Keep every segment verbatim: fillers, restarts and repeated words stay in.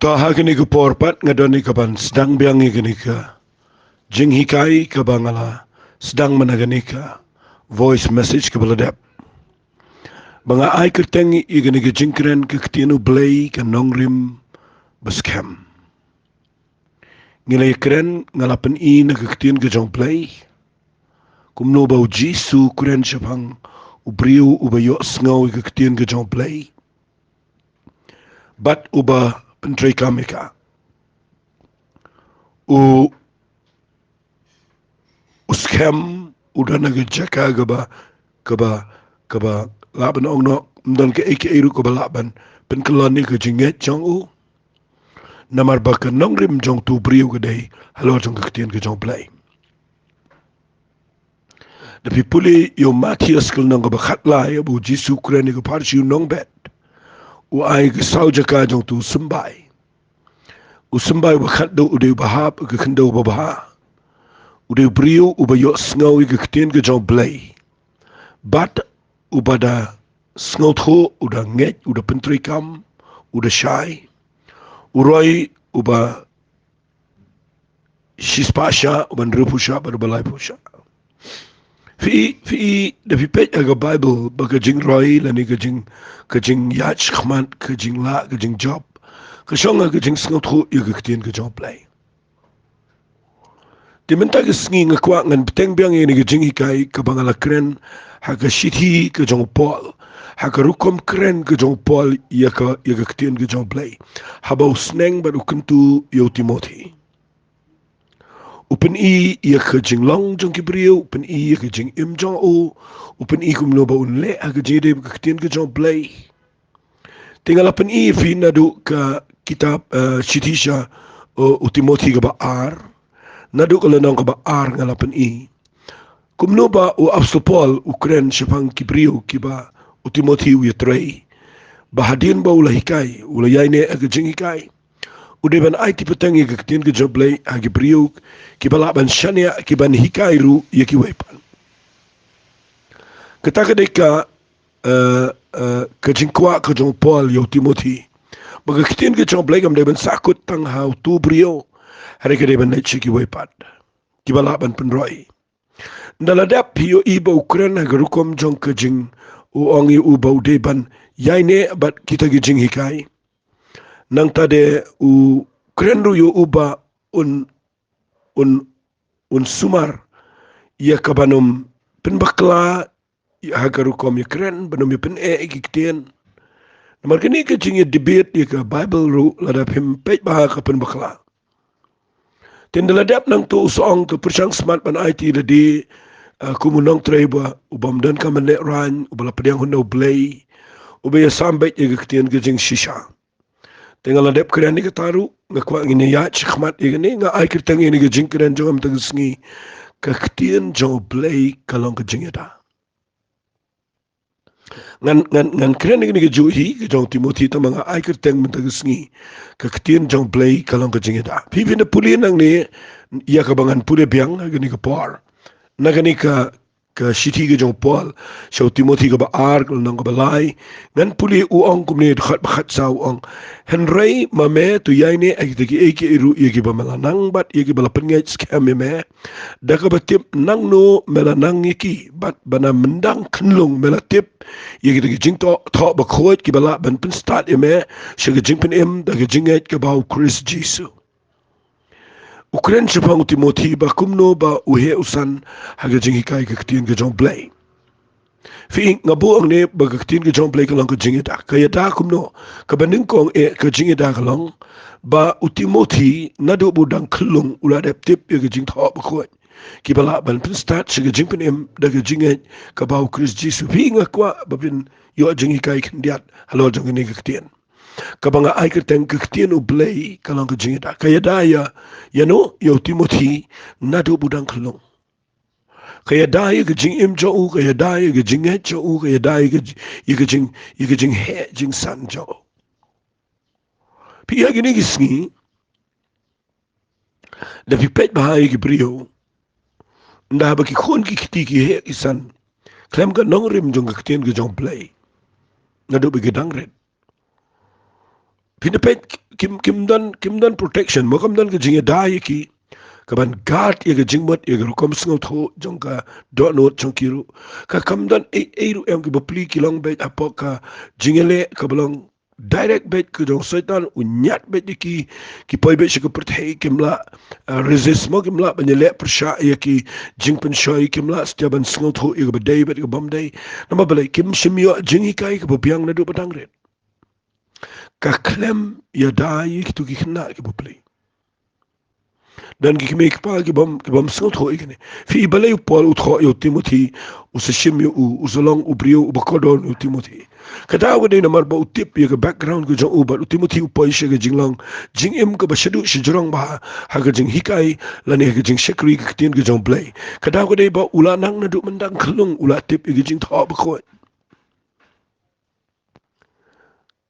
Ka ha kane ka por pat nga don ïa ka ban sdang biang ïa kane ka jinghikai kaba nga la sdang mynta kane ka voice message kaba la dep, ba nga ai kyrteng ïa kane ka jingkren ka ktien U Blei ka nongrim ba skhem. Ngi la ïakren, nga la pyni na ka ktien ka jong U Blei kumno ba U Jisu u kren shaphang u briew uba ïohsngew ïa ka ktien ka jong U Blei bad uba pyntreikam ïa ka. U, u skhem, u don ha ka jaka kaba, kaba, kaba lah ban ong noh, ym don kaei kaei ruh kaba lah ban pynkylla ïa ka jingngeit jong u. Namar ba ka nongrim jong utu u briew ka dei halor jong ka ktien ka jong U Blei. Da phi pule ïa u Mathaios ka lynnong kaba khatlai, ba U Jisu u kren ïa ka pharshi u nongbet, u ai ka saw jaka jong utu u symbai. U symbai uba khatduh u dei uba hap ha ka khyndew babha. U dei u briew uba ïohsngew ïa ka ktien ka jong U Blei bad uba da sngewthuh, u da ngeit, u da pyntreikam, u da shai. U roi uba shispah shah, uba hynriewphew shah bad uba laiphew shah. Phi, phi, da phi peit ha ka Baibl ba ka jingroi lane ka jing, ka jingïaid shakhmat, ka jinglah, ka jingjop, ka shong ha ka jingsngewthuh ïa ka ktien ka jong U Blei. Te mynta ka sngi nga kwah ngan bteng biang ïa kane ka jinghikai kaba nga la kren ha ka shithi ka jong u Paul, ha ka rukom kren ka jong u Paul ïa ka, ïa ka ktien ka jong U Blei, haba u sneng bad u kyntu ïa u Timothi. U pyni ïa ka jinglong jong ki briew, u pyni ïa ka jingim jong u, u pyni kumno ba un leh ha ka jingïadei bad ka ktien ka jong U Blei. Te nga la pyni ïa phi naduh ka kitab, eh, shithi sha, eh, u Timothi kaba ar. Naduh ka lynnong kaba ar nga la pyni kumno ba u Apostol Paul u kren shaphang ki briew kiba u Timothi u ïatrei, ba hadien ba u la hikai, u la ïaineh ha ka jinghikai, u dei ban aiti pateng ïa ka ktien ka jong U Blei ha ki briew kiba lah ban shaniah, kiban hikai ruh ïa kiwei pat. Kata ka dei ka, eh, eh, ka jingkwah ka jong u Paul ïa u Timothi, ba ka ktien ka jong U Blei kam dei ban sahkut tang ha utu u briew, hynrei ka dei ban leit sha kiwei pat kiba lah ban pynroi. Ynda la dep phi ïohi ba u kren ha ka rukom jong ka jing, u ong ïa u ba u dei ban ïaineh bad kita ki jinghikai. Nangta de u kren ruh ïa u ba un, un, un sumar ïa kaban ym pynbakla ha ka rukom ïakren, ban ym ïa pyneh ïa ki ktien. Namar kane ka jingïadebate ïa ka Baibl ruh lada phim peit bha ka pynbakla. Te ynda la dep nangta u sa ong, to pyrshang smat ban aiti lade, eh, kum u nongtrei ba, u bym donkam ban lehraiñ, uba la pdiang hynne U Blei, uba ïasam beit ïa ka ktien ka jingshisha. Te nga la dep kren ïa kata ruh, nga kwah ngin ïaid shakhmat ïa kane, nga ai kyrteng ïa kane ka jingkren jong nga mynta ka sngi, ka ktien jong U Blei ka long ka jingïada. Ngan, ngan, ngan kren ïa kane ka juh hi ka jong u Timothi, tangba nga ai kyrteng mynta ka sngi, ka ktien jong U Blei ka long ka jingïada. Phi, phin da pule nangne ïa kaba ngan pule biang ha kane ka por, na kane ka, ka shithi ka jong u Paul sha u Timothi kaba ar, ka lynnong kaba lai. Ngan pule, u ong kumne, dkhot ba khatsaw u ong: Hynrei ma me to ïaineh ha kita kiei kiei ruh ïa kiba me la nang bad ïa kiba la pynngeit skhem ïa me, da kaba tip nangno me la nang ïa ki, bad ba na myndang khyllung me la tip ïa kita ki jingthoh, thoh bakhuid kiba lah ban pynstad ïa me sha ka jingpynim da ka jingngeit kaba ha u Khrist Jisu. U kren shaphang u Timothi ba kumno ba u heh u san ha ka jinghikai ka ktien ka jong U Blei. Phi, nga buh hangne ba ka ktien ka jong U Blei ka long ka jingïada. Ka ïada kumno? Kaba nyngkong eh, ka jingïada ka long ba u Timothi naduh ba u dang khyllung u la dep tip ïa ka jingthoh bakhuid kiba lah ban pynstad sha ka jingpynim da ka jingngeit kaba ha u Khrist Jisu. Phi, nga kwah ba phin ïoh jinghikai khyndiat halor jong kane ka ktien kaba nga ai kyrteng ka ktien U Blei ka long ka jingïada. Ka ïada ïa, ïano? Ïa u Timothi naduh ba u dang khyllung. Ka ïada ïa ka jingim jong u, ka ïada ïa ka jingngeit jong u, ka ïada ïa ka ji-, ïa ka jing, ïa ka jingheh jingsan jong u. Phi, ha kine ki sngi, da phi peit bha ïa ki briew, ynda ba ki khun ki kti ki heh ki san khlem ka nongrim jong ka ktien ka jong U Blei, naduh ba ki dang rit, Phi na peit kim, kim don, kim don protection, mo kam don ka jingïada ïa ki kaban guard ïa ka jingmut, ïa ka rukom sngewthuh jong ka dohnud jong ki ruh. Ka kam don ei ei ruh em, ki bapli ki long beit hapoh ka jingïaleh kaba long direct beit ka jong Soitan, u ñiad beit ïa ki, ki poi beit sha ka pyrthei, kim lah, ah, resist mo, kim lah ban ïaleh pyrshah ïa ki jingpynshoi, kim lah satia ban sngewthuh ïa kaba dei bad kaba ym dei. Namar balei? Kim shym ïoh jinghikai kaba biang naduh ba dang rit. Ka khlem ïada ïa kito ki khynnah ki bapli. Don ki kmie ki kpa ki bym, ki bym sngewthuh ïa kine. Phi i balei u Paul u thoh ïa u Timothi, u sa shim ïa u, u sa long u briew uba kordor ïa u Timothi. Ka daw ka dei namar ba u tip ïa ka background ka jong u, bad u Timothi u poi sha ka jinglong jingim kaba shaduh shajrong bha ha ka jinghikai lane ha ka jingshakri ka ktien ka jong U Blei. Ka daw ka dei ba u la nang naduh mynta khyllung u la tip ïa ka jingthoh bakhuid.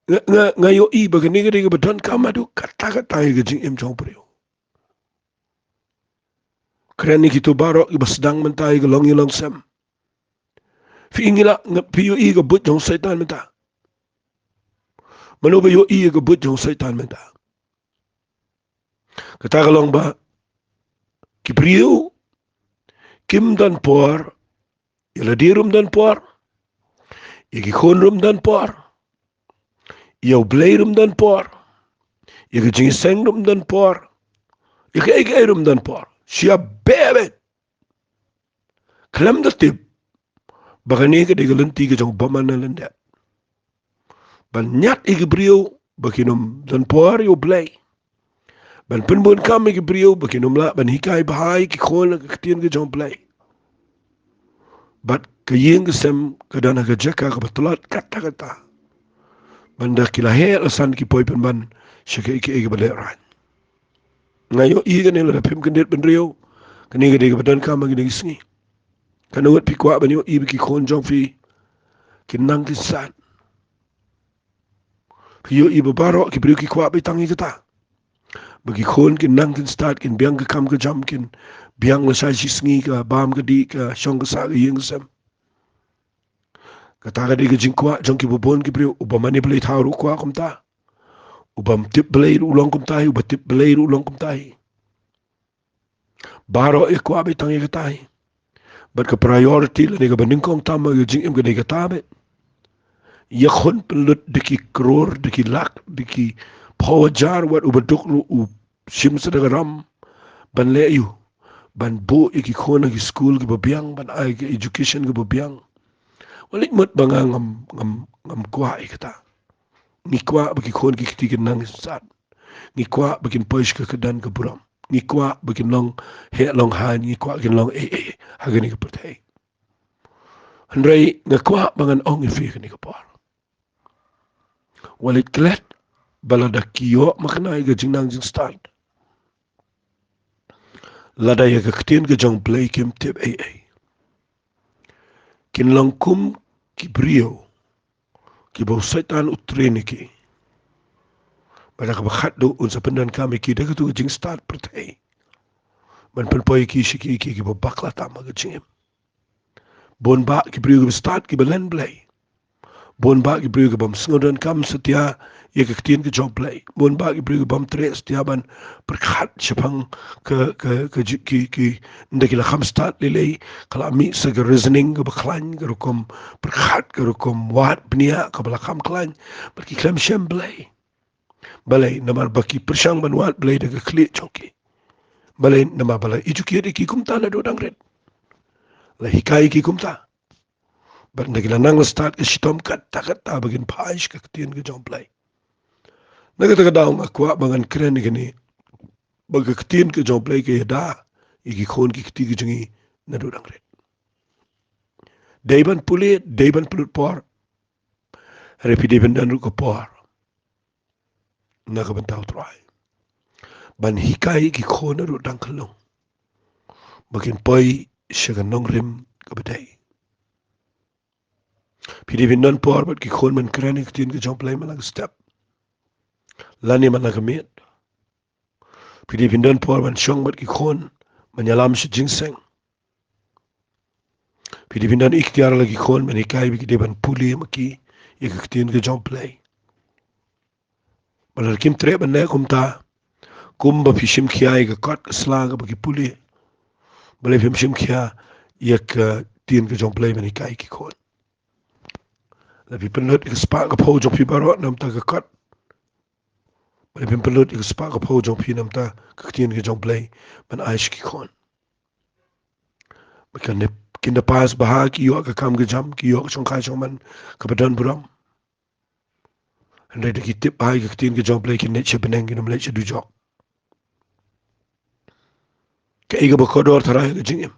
Nga, nga, nga ïohi ba kane ka dei kaba donkam haduh katta katta ïa ka jingim jong u briew. Kren ïa kito baroh kiba sdang mynta ïa ka longïing longsem. Phi i ngi la, nga, phi ïohi ka buit jong u Soitan mynta? Mano ba ïohi ïa ka buit jong u Soitan mynta? Kata ka long ba ki briew kim don por, ïa lade ruh ym don por, ïa ki khun ruh ym don por, ïa U Blei ruh ym don por, ïa ka jingïaseng ruh ym don por, ïa kaei kaei ruh ym don por. Shia beh beit. Khlem da tip ba kane ka dei ka lynti ka jong u bymman na lyndet. Ban ñiad ïa ki briew ba kin ym don por ïa U Blei. Ban pynbun kam ïa ki briew ba kin ym lah ban hikai bha ïa ki khun ha ka ktien ka jong U Blei. Bad ka ïing ka sem ka don ha ka jaka kaba tlot katta katta. Ban da ki la heh la san ki poi pynban sha kaei kaei kaba lehraiñ. Nga ïohi kane lada phim kyndit bynriew, kane ka dei kaba donkam ha kine ki sngi. Katno ngut phi kwah ban ïohi ba ki khun jong phi kin nang kin stad? Phi ïohi ba baroh ki briew ki kwah beit tang ïa kata, ba ki khun kin nang kin stad, kin biang ka kam ka jam, kin biang lashai shisngi, ka bam ka dih, ka shong ka sah, ka ïing ka sem. Kata ka dei ka jingkwah jong kiba bun ki briew. U bym mane blei thaw ruh u kwah kumta. U bym tip blei ruh u long kumta hi, uba tip blei ruh u long kumta hi. Baroh ïa kwah beit tang ïa kata hi. Bad ka priority lane kaba nyngkong tam ha ka jingim ka dei kata beit. Ïakhun pynlut da ki klur, da ki lak, da ki phew hajar, wat uba duk ruh u shim sa da ka ram ban leh aiu? Ban buh ïa ki khun ha ki skul kiba biang, ban ai ka education kaba biang. Wat leit mut ba nga ngam, ngam, ngam kwah ïa kata. Ngi kwah ba ki khun ki kti kin nang kin stad. Ngi kwah ba kin poi sha ka kyrdan ka burom. Ngi kwah ba kin long heh long haiñ, ngi kwah kin long ei ei ha kane ka pyrthei. Hynrei nga kwah ba ngan ong ïa phi kane ka por, wat leit klet ba lada ki ïoh makna ïa ka jingnang jingstad, lada ïa ka ktien ka jong U Blei kim tip ei ei, kin long kum ki briew kiba u Soitan u train ïa ki. Bad ha kaba khatduh un sa pyndonkam ïa ki da katu ka jingstad pyrthei ban pynpoi ïa ki sha ki, ki, kiba bakla tam ha ka jingim. Bun bah ki briew kiba stad kiba len Blei. Bun bah ki briew ki bym sngewdonkam satia ïa ka ktien ka jong U Blei. Bun bah ki briew ki bym treh satia ban pyrkhat shaphang ka, ka, ka ju-, ki, ki, ynda ki la kham stad lei lei, ka la mih sa ka reasoning kaba khlaiñ, ka rukom pyrkhat, ka rukom wad bniah kaba la kham khlaiñ. Bad ki khlem shem Blei. Balei? Namar ba ki pyrshang ban wad Blei da ka khlieh jong ki. Balei? Namar ba la educate ïa ki kumta naduh dang rit. La hikai ïa ki kumta. Bad ynda ki la nang la stad ka shitom katta katta ba kin phai sha ka ktien ka jong U Blei. Na kata ka daw nga kwah ba ngan kren ïa kane, ba ka ktien ka jong U Blei ka ïada ïa ki khun ki kti ki jong ngi naduh dang rit. Dei ban pule, dei ban pynlut por. Hynrei phi dei ban don ruh ka por na ka bynta U Trai ban hikai ïa ki khun naduh dang khyllung ba kin poi sha ka nongrim kaba dei. Phi dei ban don por bad ki khun ban kren ïa ka ktien ka jong U Blei man la ka step lane man la ka miet. Phi dei ban don por ban shong bad ki khun ban ïalam sha jingseng. Phi dei ban don iktiar la ki khun ban hikai ba ki dei ban pule ma ki ïa ka ktien ka jong U Blei. Ba lada kim treh ban leh kumta, kumba phi shim khia ïa ka kot ka sla kaba ki pule, balei phim shim khia ïa ka ktien ka jong U Blei ban hikai ïa ki khun? Lada phi pynlut ïa ka spah ka phew jong phi baroh namar ka kot, balei phim pynlut ïa ka spah ka phew jong phi namar ka ktien ka jong U Blei ban ai sha ki khun? Ba kan dep, kin da pass bha, ki ïoh ka kam ka jam, ki ïoh ka shongkai shongman kaba don burom. Hynrei da ki tip bha ïa ka ktien ka jong U Blei, kin leit sha bneng, kin ym leit sha dujok. Kaei kaba kordor tharai ka jingim?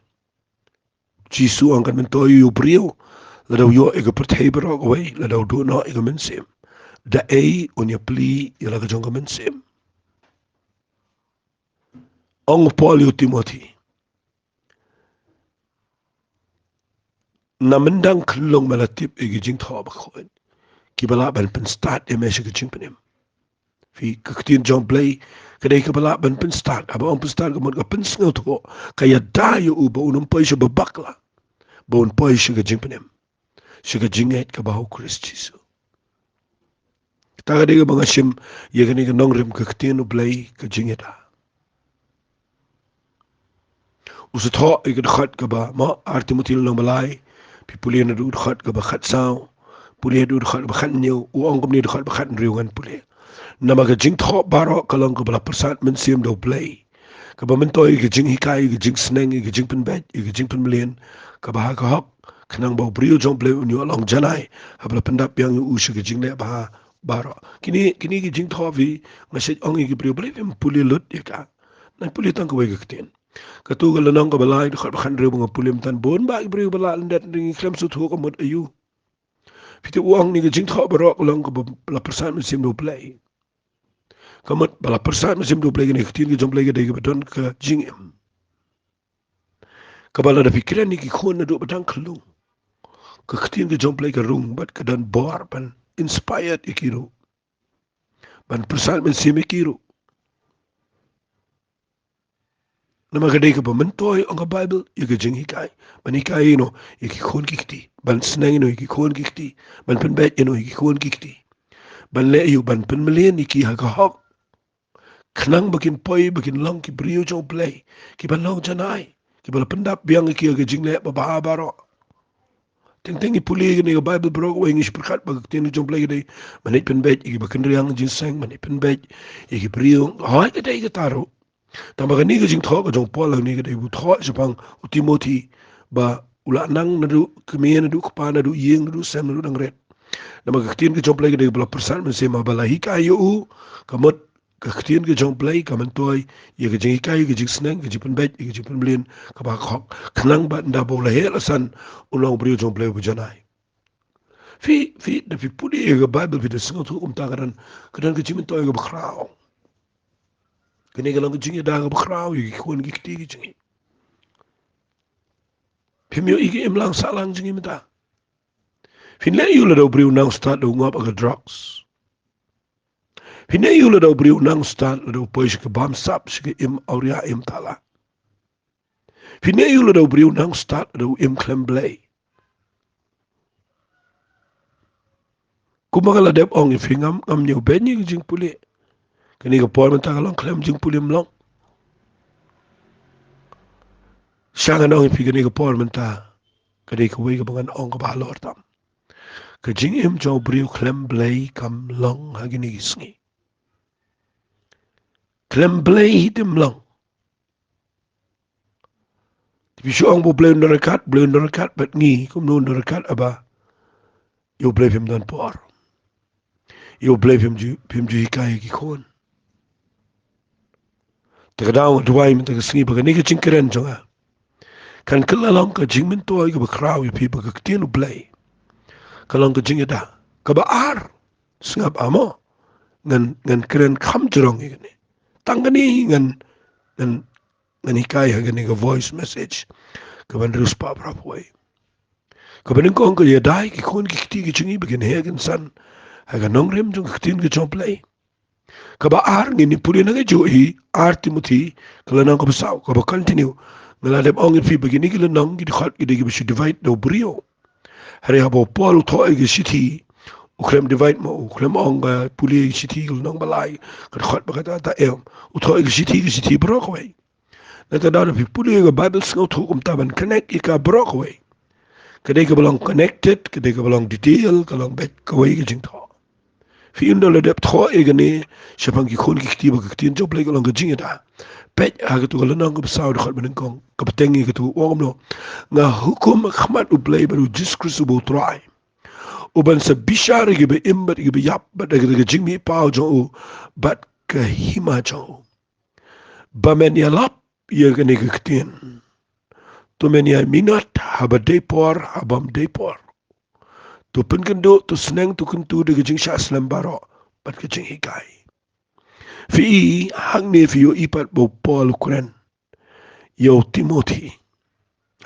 Jisu ong kan myntoi ïa u briew lada u ïoh ïa ka pyrthei baroh kawei, lada u duh noh ïa ka mynsiem. Da ei un ïa plie ïa la ka jong ka mynsiem? Ong u Paul ïa u Timothi, na myndang khyllung me la tip ïa ki jingthoh bakhuid kiba lah ban pynstad ïa me sha ka jingpynim. Phi, ka ktien jong U Blei ka dei kaba lah ban pynstad. Haba ong pynstad, ka mut ka pynsngewthuh, ka ïada ïa u ba un ym poi sha ba bakla, ba un poi sha ka jingpynim, sha ka jingngeit kaba ha u Khrist Jisu. Kata ka dei kaba nga shim ïa kane ka nongrim ka ktien U Blei, ka jingïada. U sa thoh ïa ka dkhot kaba, mo, Ar Timothi lynnong ba lai, phi pule naduh dkhot kaba khatsaw, pule naduh dkhot kaba khathynñiew, u ong kumne, dkhot ba khathynriew ngan pule. Namar ka jingthoh baroh ka long kaba la pyrsad mynsiem da U Blei, kaba myntoi ïa ka jinghikai, ïa ka jingsneng, ïa ka jingpynbeit, ïa ka jingpynmlien kaba ha ka hok, khnang ba u briew jong U Blei un ïoh long janai haba la pyndap biang ïa u sha ka jingleh bha baroh. Kine, kine ki jingthoh, phi, nga shait ong ïa ki briew, balei phim pule lut ïa ka? Nang pule tang kawei ka ktien. Katto ka lynnong kaba lai, dkhot ba khathynriew ba nga pule mynta, bun bah ki briew ba la lyndet, ngi khlem sngewthuh ka mut aïu. Phi tip, u ong kine ki jingthoh baroh ka long kaba la pyrsad mynsiem da U Blei. Ka mut ba la pyrsad mynsiem da U Blei, kane ka ktien ka jong U Blei ka dei kaba don ka jingim, kaba lada phi kren ïa ki khun naduh ba dang khyllung, ka ktien ka jong U Blei ka rung bad ka don bor ban inspired ïa ki ruh, ban pyrsad mynsiem ïa ki ruh. Namar ka dei kaba myntoi, ong ka Baibl, ïa ka jinghikai, ban hikai ïa no ïa ki khun ki kti, ban sneng ïa no ïa ki khun ki kti, ban pynbeit ïa no ïa ki khun ki kti, ban leh ïa u, ban pynmlien ïa ki ha ka hok, khnang ba kin poi, ba kin long ki briew jong U Blei kiba long janai, kiba la pyndap biang ïa ki ha ka jingleh babha baroh. Teng teng ngi pule kane ka Baibl baroh kawei, ngi shu pyrkhat ba ka ktien ka jong U Blei ka dei ban leit pynbeit ïa kiba kynriang jingseng, ban leit pynbeit ïa ki briew. Hooid, ka dei kata ruh. Tangba kane ka jingthoh ka jong u Paul hangne ka dei ba u thoh shaphang u Timothi, ba u la nang naduh kmie, naduh kpa, naduh ïing, naduh sem, naduh dang rit. Namar ka ktien ka jong U Blei ka dei ba la pyrsad mynsiem, ba la hikai ïa u, ka mut ka ktien ka jong U Blei ka myntoi ïa ka jinghikai, ïa ka jingsneng, ïa ka jingpynbeit, ïa ka jingpynmlien kaba ha ka hok, khnang ba ynda ba u la heh la san, un long u briew jong U Blei uba janai. Phi, phi, da phi pule ïa ka Baibl, phi da sngewthuh kumta, ka don, ka don ka jingmyntoi kaba khraw. Kane ka long ka jingïada kaba khraw ïa ki khun ki kti ki jong ngi. Phim ïohi ïa ka imlang sahlang jong ngi mynta. Phin leh aïu lada u briew u nang stad da u ngop ha ka drugs? Phin leh aïu lada u briew u nang stad, lada u poi sha ka bamsap, sha ka im awria, im tala? Phin leh aïu lada u briew u nang stad, lada u im khlem Blei? Kumba nga la dep ong ïa phi, ngam, ngam ñiew beiñ ïa ka jingpule. Kane ka por mynta ka long khlem jingpule, ym long. Sha ngan ong ïa phi, kane ka por mynta ka dei kawei kaba ngan ong kaba halor tam. Ka jingim jong u briew khlem Blei kam long ha kine ki sngi. Khlem Blei hi te ym long. Te phi shu ong ba u Blei un don ryngkat, Blei un don ryngkat bad ngi, kumno un don ryngkat haba ïa u Blei phim don por, ïa u Blei phim ju, phim ju hikai ïa ki khun? Te ka daw nga duwai mynta ka sngi ba kane ka jingkren jong nga kan kylla long ka jingmyntoi kaba khraw ïa phi ba ka ktien u Blei ka long ka jingïada. Kaba ar, sngap, amo, ngan, ngan kren kham jrong ïa kane. Tang kane ngan, ngan, ngan hikai ha kane ka voice message kaba hynriew spah phra phew wei. Kaba nyngkong, ka ïada ïa ki khun ki kti ki jong ngi ba kin heh kin san ha ka nongrim jong ka ktien ka jong u Blei. Kaba ar, ngin ïa pule na kajuh hi, Ar Timothi ka lynnong kaba saw, kaba continue. Nga la dep ong ïa phi ba kine ki lynnong, ki dkhot, ki dei kiba shu divide da u briew. Hynrei haba u Paul u thoh ïa ka shithi, U khlem divide mo, u khlem ong ba pule ïa ki shithi ki lynnong ba lai, ka dkhot ba kata, ta em. U thoh ïa ki shithi, ki shithi baroh kawei. Nangta da phi pule ïa ka Bible sngewthuh kumta ban connect ïa ka baroh kawei. Ka dei kaba long connected, ka dei kaba long detail, ka long beit kawei ka jingthoh. Phi ïohi ynda la dep thoh ïa kane shaphang ki khun ki kti ba ka ktien jong U Blei ka long ka jingïada. Peit ha katu ka lynnong kaba saw, dkhot ba nyngkong, ka bteng ïa katu, u ong kumno: Nga hukum ha khmat U Blei bad U Jisu Khrist uba U Trai, u ban sa bishar ïa kiba im bad ïa kiba ïap, bad da ka jingmihpaw jong u bad ka hima jong u, ba men ïalap ïa kane ka ktien. To men ïai minot haba dei por, ha bym dei por. To pynkynduh, to sneng, to kyntu da ka jingshah slem baroh bad ka jinghikai. Phi i, hangne phi ïohi pat ba u Paul u kren ïa u Timothi.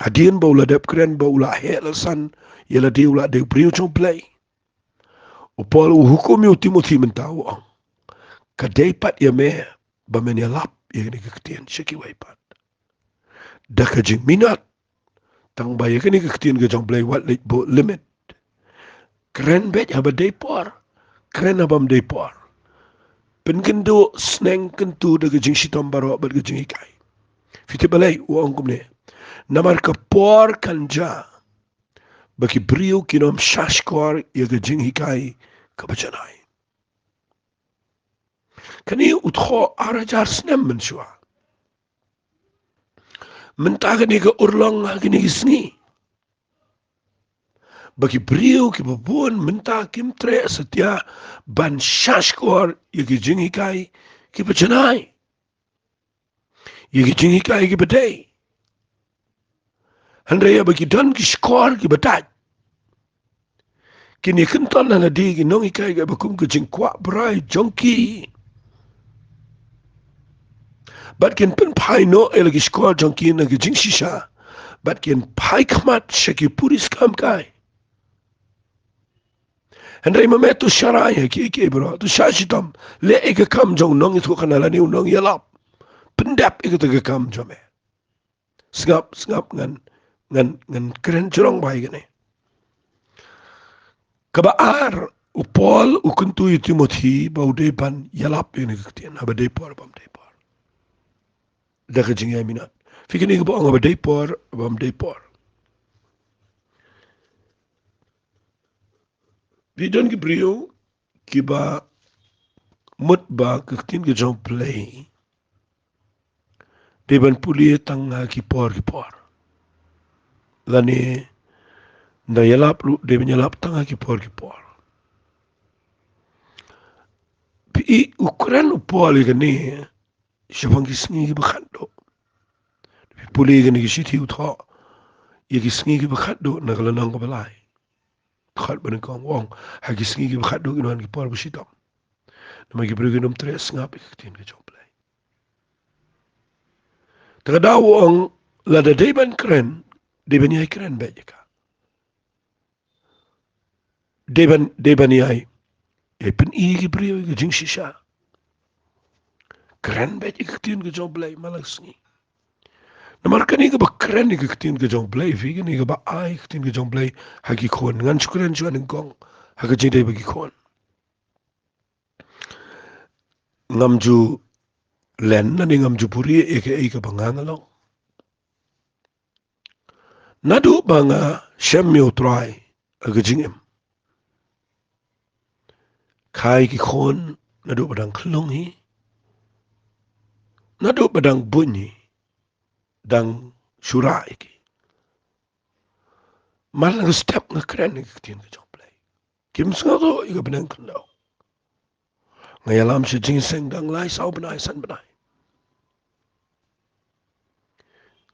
Hadien ba u la dep kren, ba u la heh la san ïa lade, u la dei u briew jong U Blei, u Paul u hukum ïa u Timothi mynta, u ong: Ka dei pat ïa me ba men ïalap ïa kane ka ktien sha kiwei pat, da ka jingminot. Tang ba ïa kane ka ktien ka jong U Blei wat leit buh limit. Kren beit haba dei por, kren ha bym dei por. Pynkynduh, sneng, kyntu da ka jingshitom baroh bad ka jinghikai. Phi tip balei? U ong kumne: Namar ka por kan jia ba ki briew kin ym shahshkor ïa ka jinghikai kaba janai. Kane u thoh ar hajar snem mynshuwa. Mynta kane ka urlong ha kine ki sngi, ba ki briew kiba bun mynta kim treh satia ban shahshkor ïa ki jinghikai kiba janai, ïa ki jinghikai kiba dei. Hynrei haba ki don ki shkor kiba dait, kin ïakynton ha lade ki nonghikai kiba kum ka jingkwah brai jong ki, bad kin pynphai noh ïa la ki shkor jong ki na ka jingshisha, bad kin phai khmat sha ki puris kam kai. Hynrei ma me to sharai ha kiei kiei baroh, to shah shitom, leh ïa ka kam jong u nongïathuhkhana lane u nongïalap. Pyndep ïa kata ka kam jong me. Sngap, sngap, ngan, ngan, ngan kren jrong bha ïa kane. Kaba ar, u Paul u kyntu ïa u Timothi ba u dei ban ïalap ïa kane ka ktien, haba dei por, bym dei por. Da ka jingïai minot. Phi, kane kaba ong haba dei por, bym dei por. Phi, don ki briew kiba mut ba ka ktien ka jong U Blei dei ban pule tang ha ki por ki por, lane ynda ïalap ruh dei ban ïalap tang ha ki por ki por. Phi, u kren u Paul ïa kane shaphang ki sngi kiba khatduh. Phi pule ïa kane ka shithi u thoh ïa ki sngi kiba khatduh na ka lynnong kaba lai. Dkhot ba nyngkong u ong, ha ki sngi kiba khatduh kin wan ki por ba shitom. Namar ki briew kin ym treh sngap ïa ka ktien ka jong U Blei. Te ka daw u ong, lada dei ban kren, dei ban ïai kren beit ïa ka. Dei ban, dei ban ïai, ïai pyni ïa ki briew ïa ka jingshisha. Kren beit ïa ka ktien ka jong U Blei man la ka sngi. Namar kane kaba kren ïa ka ktien ka jong U Blei, phi, kane kaba ai ka ktien ka jong U Blei ha ki khun. Ngan shu kren shuwa nyngkong ha ka jingdei bad ki khun. Ngam ju len lane ngam ju buhrieh ïa kaei kaba nga nga long. Naduh ba nga shem ïa U Trai ha ka jingim, kha ïa ki khun naduh ba dang khyllung hi, naduh ba dang buiñ hi, dang shu rah ïa ki. Mar la ka step nga kren ïa ka ktien ka jong U Blei. Kim sngewthuh ïa ka bneng khyndew. Nga ïalam sha jingïaseng dang lai saw bnai san bnai.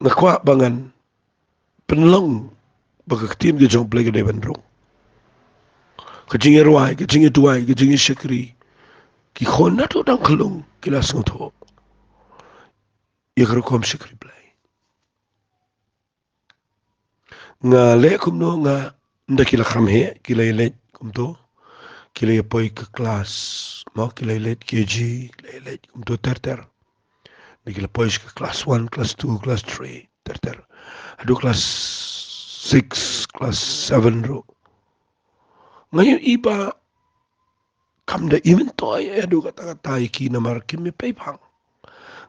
Nga kwah ba ngan pynlong ba ka ktien ka jong U Blei ka dei ban rung. Ka jingïarwai, ka jingïaduwai, ka jingïashakri. Ki khun naduh dang khyllung ki la sngewthuh ïa ka rukom shakri Blei. Nga leh kumno, nga, ynda ki la kham heh, ki la ïaleit kumto, ki la ïapoi ka klas, mo, ki la ïaleit K G, ki la ïaleit kumto ter ter. Ynda ki la poi sha ka klas one, klas two, klas three, ter ter, haduh klas six, klas seven ruh. Nga ïohi ba kam da i myntoi ïa haduh katta katta ïa ki namar kim ïa pei phang.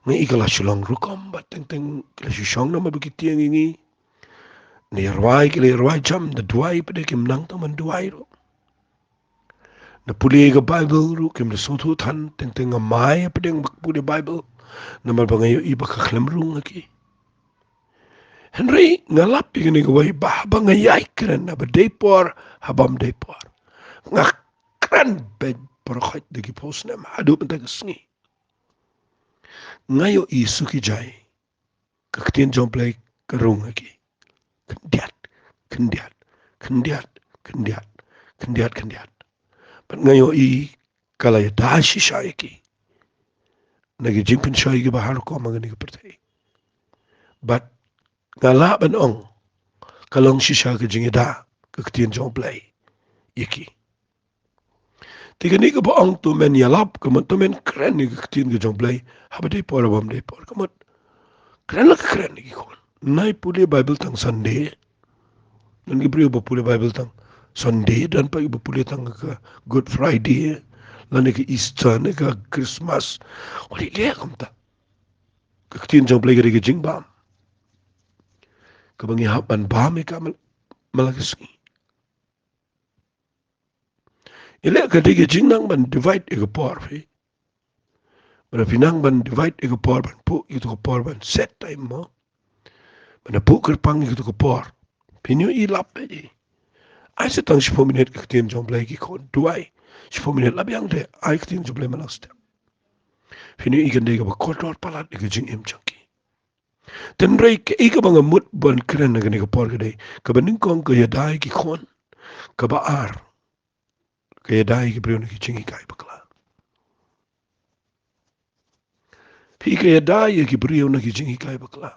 Nga i ka la shu long rukom bad teng teng ki la shu shong namar ba ki tieng ïa ngi. Ngi ïa rwai ki la ïa rwai jam da duwai pat de kim nang tang ban duwai ruh. Na pule ka Baibl ruh kim da sngewthuh than teng teng nga mai pat de ba pule Baibl namar ba nga ïohi ba ka khlem rung ha ki. Hynrei nga lap ïa kane kawei ba haba nga ïai kren haba dei por haba ym dei por. Nga kren beit baroh khoit da ki phew snem haduh mynta ka sngi. Nga ïohi suki jai ka ktien jong U Blei ka rung ha ki. Khyndiat, khyndiat, khyndiat, khyndiat, khyndiat, khyndiat. Bad nga ïohi ka la ïada shisha ïa ki na ki jingpynshoi kiba har rukom ha kane ka pyrthei. Bad nga lah ban ong ka long shisha ka jingïada ka ktien jong U Blei ïa ki. Te kane kaba ong to men ïalap, ka mut to men kren ïa ka ktien ka jong U Blei haba dei por haba ym dei por, ka mut kren la ka kren ïa ki khun. Nai pule Baibl tang Sunday. Don ki briew ba pule Baibl tang Sunday, don pat kiba pule tang ka Good Friday, lane ka Easter ne ka Christmas. Wat leh kumta. Ka ktien jong U Blei ka dei ka jingbam kaba ngi hap ban bam ïa ka man la ka sngi. Ïaleh ka dei ka jingnang ban divide ïa ka por phi. Ban phi nang ban divide ïa ka por ban phuh ïa ka por ban set time mo. Ban phuh kyrpang ïa ka por. Phin ïohi lap beit. Ai sa tang shiphew minit ka ktien jong U Blei ki khun duwai. Shiphew minit la biang te ai ka ktien jong U Blei man la step. Phin ïohi kan dei kaba kordor palat ïa ka jingim jong ki. Hynrei kaei kaba nga mut ban kren ha kane ka por ka dei kaba nyngkong ka ïada ïa ki khun. Kaba ar ka ïada ïa ki briew na ki jinghikai bakla. Phi, ka ïada ïa ki briew na ki jinghikai bakla.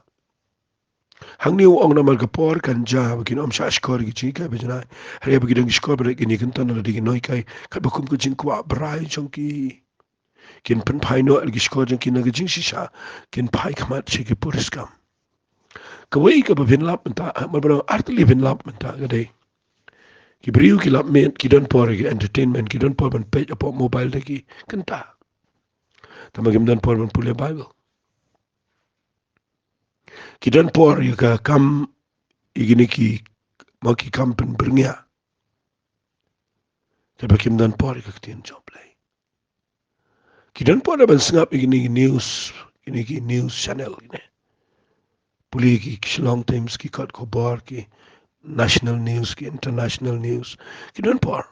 Hangne u ong namar ka por kan jia ba kin ym shah shkor ïa ki jinghikai bajanai. Hynrei ba ki dang shkor ba dei kine ki kynta na la dei ki nonghikai katba kum ka jingkwah brai jong ki. Kin pynphai noh ïa ki shkor jong ki na ka jingshisha, kin phai khmat sha ki puriskam. Kawei kaba phin lap mynta, ah, mar ba dang artylli phin lap mynta ka dei ki briew ki lap miet, ki don por ïa ki entertainment, ki don por ban peit hapoh mobile da ki kynta. Tangba kim don por ban pule Baibl. Ki don por ïa ka kam ïa kine ki, mo, ki kam pynbyrngia. Tangba kim don por ïa ka ktien jong U Blei. Ki don por ban sngap ïa kine ki news, kine ki news channel kine. Pule ki, ki Shillong Times, ki kot khubor, ki national news, ki international news. Ki don por.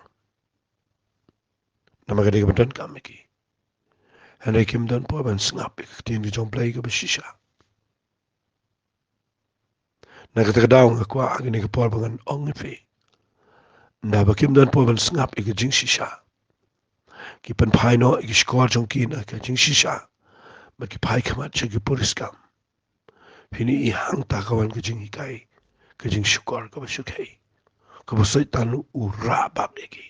Namar ka dei kaba donkam ïa ki. Hynrei kim don por ban sngap ïa ka ktien ka jong U Blei kaba shisha. Na kata ka daw nga kwah ha kane ka por ba ngan ong ïa phi, ynda ba kim don por ban sngap ïa ka jingshisha, ki pynphai noh ïa ki shkor jong ki na ka jingshisha, ba ki phai khmat sha ki puriskam. Phin ïohi hangta ka wan ka jinghikai, ka jingshukor kaba shyrkhei, kaba Soitan u rah bak ïa ki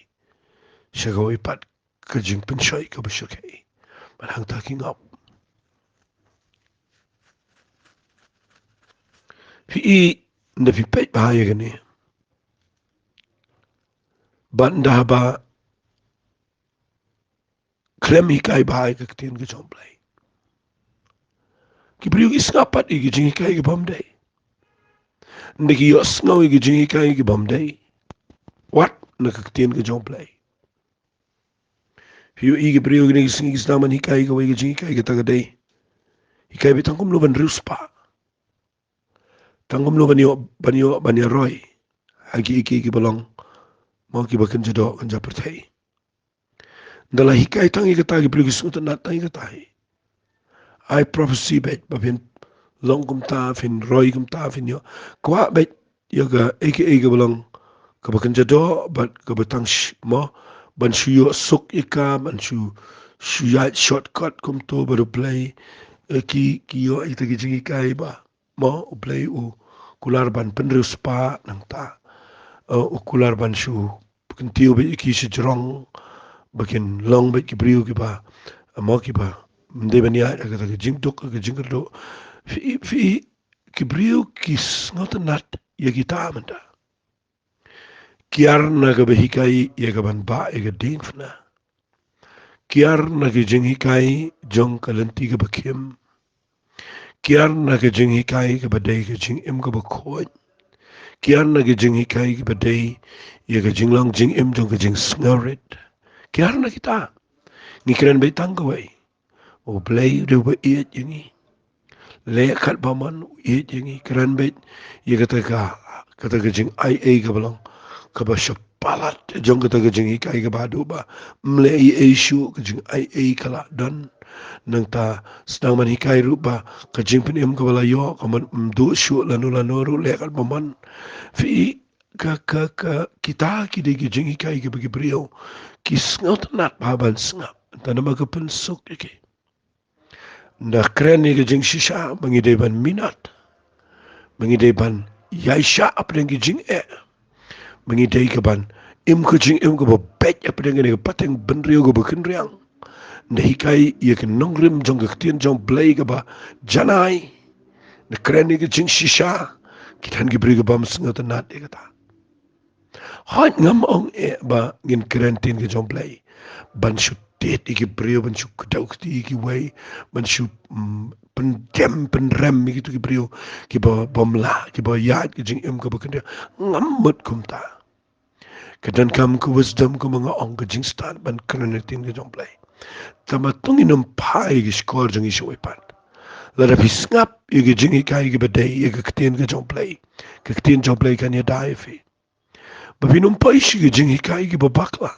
sha kawei pat ka jingpynshoi kaba shyrkhei. Bad hangta ki ngop. Phi i, ynda phi peit bha ïa kane, bad ynda haba khlem hikai bha ïa ka ktien ka jong U Blei, ki briew ki sngap pat ïa ki jinghikai ki bym dei. Ynda ki ïohsngew ïa ki jinghikai ki bym dei wat na ka ktien ka jong U Blei. Phi ïohi ki briew kine ki sngi ki sdang ban hikai kawei ka jinghikai, kata ka dei hikai beit tang kumno ban riewspah, tang kumno ban ïoh, ban ïoh ban ïaroi ha ki, ki, kiba long, mo, kiba kynja doh kynja pyrthei. Ynda la hikai tang ïa kata, ki briew ki sngewtynnat tang ïa kata hi. Ai prophecy beit ba phin long kumta, phin roi kumta, phin ïoh, kwah beit ïa kaei kaei kaba long kaba kynja doh bad kaba tang sh-, mo, ban shu ïoh suk ïa ka, ban shu, shu ïaid shortcut kumto bad U Blei. Eh, ki, ki ïoh ïa kita ki jinghikai ba, mo, U Blei u kular ban pynriewspah nangta. Eh, u kular ban shu kyntiew beit ïa ki sha jrong ba kin long beit ki briew kiba, mo, kiba ym dei ban ïaid ha kata ka jingduk, ka jingkyrduh. Phi, phi, ki briew ki sngewtynnat ïa kita mynta. Ki ïar na kaba hikai ïa ka ban bah ïa ka diengphna. Kiar na ki jinghikai jong ka lynti kaba khim. Kiar na ki jinghikai kaba dei ka jingim kaba khuid. Kiar na ki jinghikai kaba dei ïa ka jinglong jingim jong ka jingsngewrit. Kiar na kita. Ngi kren beit tang kawei. U Blei u dei uba ïeit ïa ngi. Leh katba mon, u ïeit ïa ngi. Kren beit ïa kata ka, kata ka jingaiei kaba long kaba shapalat jong kata ka jinghikai kaba haduh ba ym leh ei ei shuh, ka jingaiei ka la don. Nangta sdang ban hikai ruh ba ka jingpynim kaba la ïoh ka mon, ym duh shuh lano lano ruh, leh katba mon. Phi, ka, ka, ka, kita ki dei ki jinghikai kiba ki briew ki sngewtynnat bha ban sngap. Tang namar ka pynsuk ïa ki. Nda kren ïa ka jingshisha ba ngi dei ban minot, ba ngi dei ban ïaishah hapdeng ki jingeh, ba ngi dei ka ban im ka jingim kaba beit hapdeng kane ka pateng bynriew kaba khynriang. Nda hikai ïa ka nongrim jong ka ktien jong Blei kaba janai. Nda kren ïa ka jingshisha. Ki don ki briew ki bym sngewtynnat ïa kata. Hooid, ngam ong eh ba ngin kren ktien ka jong Blei ban shu tied ïa ki briew, ban shu kdew kti ïa kiwei, ban shu, mm, pyndem pynrem ïa kito ki briew kiba bym lah, kiba ïaid ka jingim kaba khyndiat. Ngam mut kumta. Ka donkam ka wisdom, kumba nga ong, ka jingstad ban kren ktien ka jong Blei. Tangba to ngin ym phai ïa ki shkor jong ngi shuh pat. Lada phi sngap ïa ki jinghikai kiba dei ïa ka ktien ka jong Blei, ka ktien jong Blei kan ïada ïa phi. Ba phin ym poi sha ki jinghikai kiba bakla.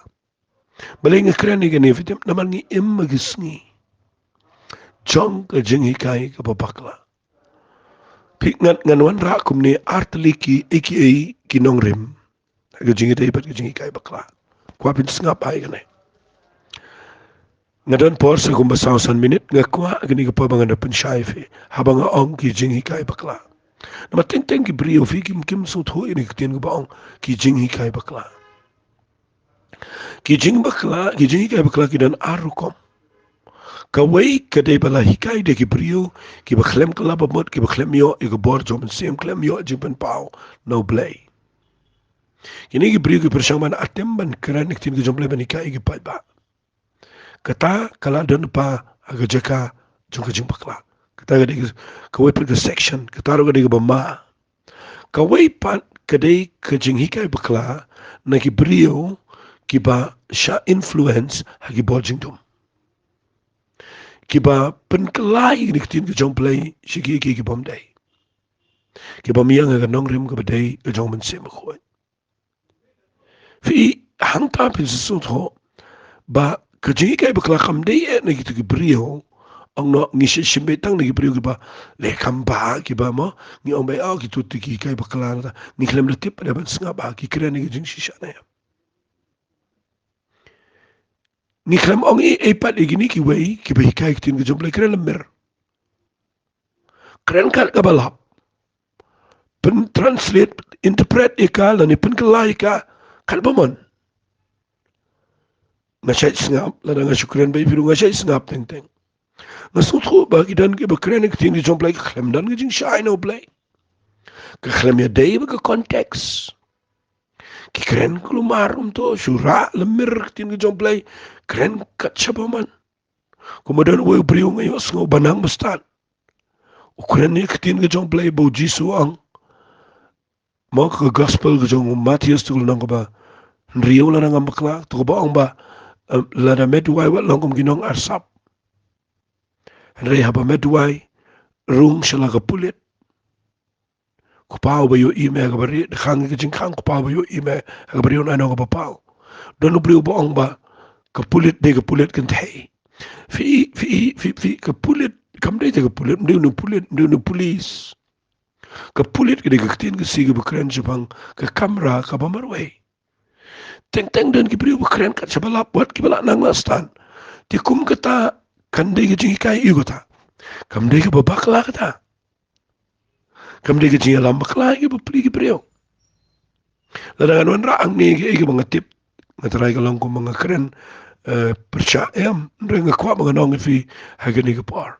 Balei nga kren ïa kane, phi tip? Namar ngi im ha ki sngi jong ka jinghikai kaba bakla. Phi, ngan, ngan wanrah kumne ar tylli ki, aka ki nongrim ha ka jingïadei bad ka jinghikai bakla. Kwah phin sngap ïa kane. Nga don por sa kumba saw san minit, nga kwah kane ka por ba ngan da pynshai ïa phi haba nga ong ki jinghikai bakla. Namar teng teng ki briew, phi, kim, kim sngewthuh ïa kane ka ktien kaba ong ki jinghikai bakla. Ki jingbakla, ki jinghikai bakla ki don ar rukom. Kawei ka dei ba la hikai da ki briew kiba khlem kylla ba mut, kiba khlem ïoh ïa ka bor jong u Mynsiem, khlem ïoh jingpynpaw na U Blei. Kine ki briew ki pyrshang ban atem ban kren ïa ka ktien ka jong U Blei ban hikai ïa ki paidbah. Kata ka la don pat ha ka jaka jong ka jingbakla. Kata ka dei ka, kawei pat ka section, kata ruh ka dei kaba ma. Kawei pat ka dei ka jinghikai bakla na ki briew kiba shah influence ha ki bor jingdum, kiba pynkylla ïa kane ka ktien ka jong U Blei sha ki, ki, ki bym dei, ki bym ïeng ha ka nongrim kaba dei ka jong u Mynsiem Bakhuid. Phi, hangta phin sngewthuh ba ka jinghikai bakla kam dei eh na kito ki briew. Ong noh, ngi shim beit tang na ki briew kiba leh kam bha, kiba, mo, ngi ong beit, oh, kito te ki hikai bakla, ngi khlem da tip, da ban sngap ba ki kren ïa ka jingshisha ne em. Ngi khlem ong ei ei pat ïa kine kiwei kiba hikai ktien ka jong U Blei, kren lymmer. Kren kat kaba lap. Pyntranslate, interpret ïa ka, lane pynkylla ïa ka kat ba mon. Nga shait sngap, lada nga shu kren beit, phi ruh nga shait sngap teng teng. Nga sngewthuh ba ki don kiba kren ïa ka ktien ka jong U Blei, ka khlem don ka jingshai na U Blei. Ka khlem ïadei bad ka context. Ki kren kulmar, um, to shu rah lymmer ka ktien ka jong U Blei, kren kat shaba mon. Kumba don uwei u briew nga ïohsngew ba nang ba stad, u kren ïa ka ktien ka jong U Blei ba U Jisu u ong, mo, ka gospel ka jong u Mathaios, to ka lynnong kaba hynriew, lada ngam bakla, to kaba ong ba, em, lada met duwai wat long kum ki nongarsap. Hynrei haba met duwai, rung sha la ka pulit. Ko Pa uba ïohi me ha kaba ri-, khang ïa ka jingkhang, ko Pa uba ïohi me ha kaba ri-, un ai na kaba paw. Don u briew uba ong ba ka pulit dei ka pulit kynthei. Phi, phi, phi, phi, ka pulit kam dei te ka pulit, ym dei une u pulit, ym dei une u pulis. Ka pulit ka dei ka ktien ka Sikh kaba kren shaphang ka kamra kaba marwei. Teng teng don ki briew ba kren kat shaba lap, wat kiba lah nang lah stad. Te kum kata kan dei ka jinghikai ïa u kata. Kam dei kaba bakla kata. Kam dei ka jingïalam bakla ïa ki bapli ki briew. Lada ngan wanrah hangne ïa kiei kiei kiba nga tip, nga tharai ka long kumba nga kren, eh, pyrshah, em, hynrei nga kwah ba ngan ong ïa phi ha kane ka por.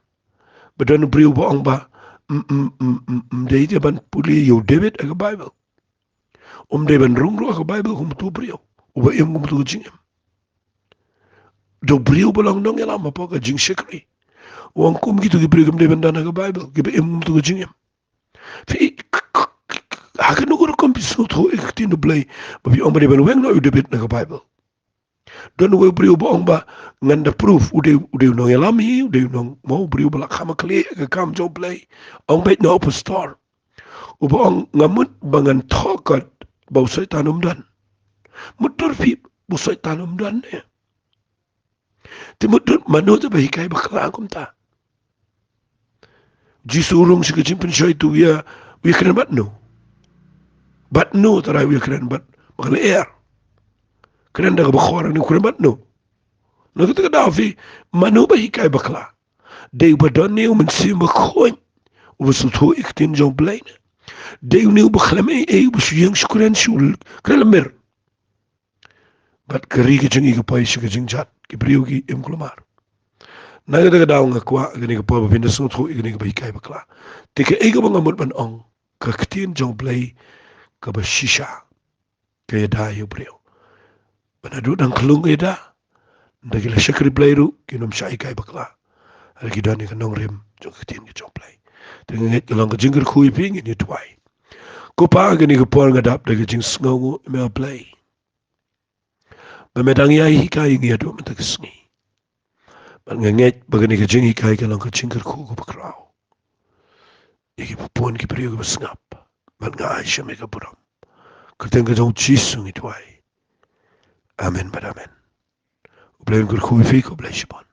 Ba don u briew ba ong ba, mm, mm, mm, mm, ym dei te ban pule ïa u David ha ka Baibl. Um dei ban rung ruh ha ka Baibl kum uto u briew uba im kum uto ka jingim. da u briew ba long nongïalam hapoh ka jingshakri. U ong kum kito ki briew kim dei ban don ha ka Baibl, kiba im kumto ka jingim. Phi, ha kano ka rukom phi sngewthuh ïa ka ktien U Blei ba phi ong ba dei ban weng noh ïa u David na ka Baibl? Don uwei u briew ba ong ba ngan da proof, u dei, u dei u nongïalam hi, u dei u nong, mo, u briew ba la kham ha khlieh ha ka kam jong U Blei. Ong beit noh u pastor. Uba ong nga mut ba ngan thoh kot ba u Soitan um don. Mutdur phi ba u Soitan um don ne? Te mutdur mano te ba hikai bakla kumta? Jisu u rung sha ka jingpynshoi te u ïa, u ïa kren bad no? Bad no tharai u ïa kren bad ba ka lyer? Kren da kaba khor ne u kren bad no? Na kata ka daw phi, mano ba hikai bakla? Dei uba don ne u Mynsiem Bakhuid uba sngewthuh ïa ka ktien jong U Blei ne? Dei une uba khlem ei ei uba shu ïeng shu kren shu kren lamir? Bad ka ri ka jong ngi ka poi sha ka jingjot, ki briew ki im kulmar. Na kata ka daw nga kwah kane ka por ba phin da sngewthuh ïa kane kaba hikai bakla. Te kaei kaba nga mut ban ong, ka ktien jong U Blei kaba shisha ka ïada ïa u briew. Ba naduh dang khlung ka ïada, ynda ki la shakri Blei ruh kin ym shah hikai bakla. Hynrei ki don ïa ka nongrim jong ka ktien ka jong U Blei. Te nga ngeit ka long ka jingkyrkhu ïa phi, ngin ïa duwai. Ko Pa, kane ka por nga dap da ka jingsngewnguh ïa me, A Blei, ba me dang ïai hikai ïa ngi haduh mynta ka sngi. Bad nga ngeit ba kane ka jinghikai ka long ka jingkyrkhu kaba khraw ïa kiba bun ki briew kiba sngap. Bad nga ai sha me ka burom. Kyrteng ka jong U Jisu ngi duwai. Amen bad amen. U Blei un kyrkhu ïa phi, khublei shibun.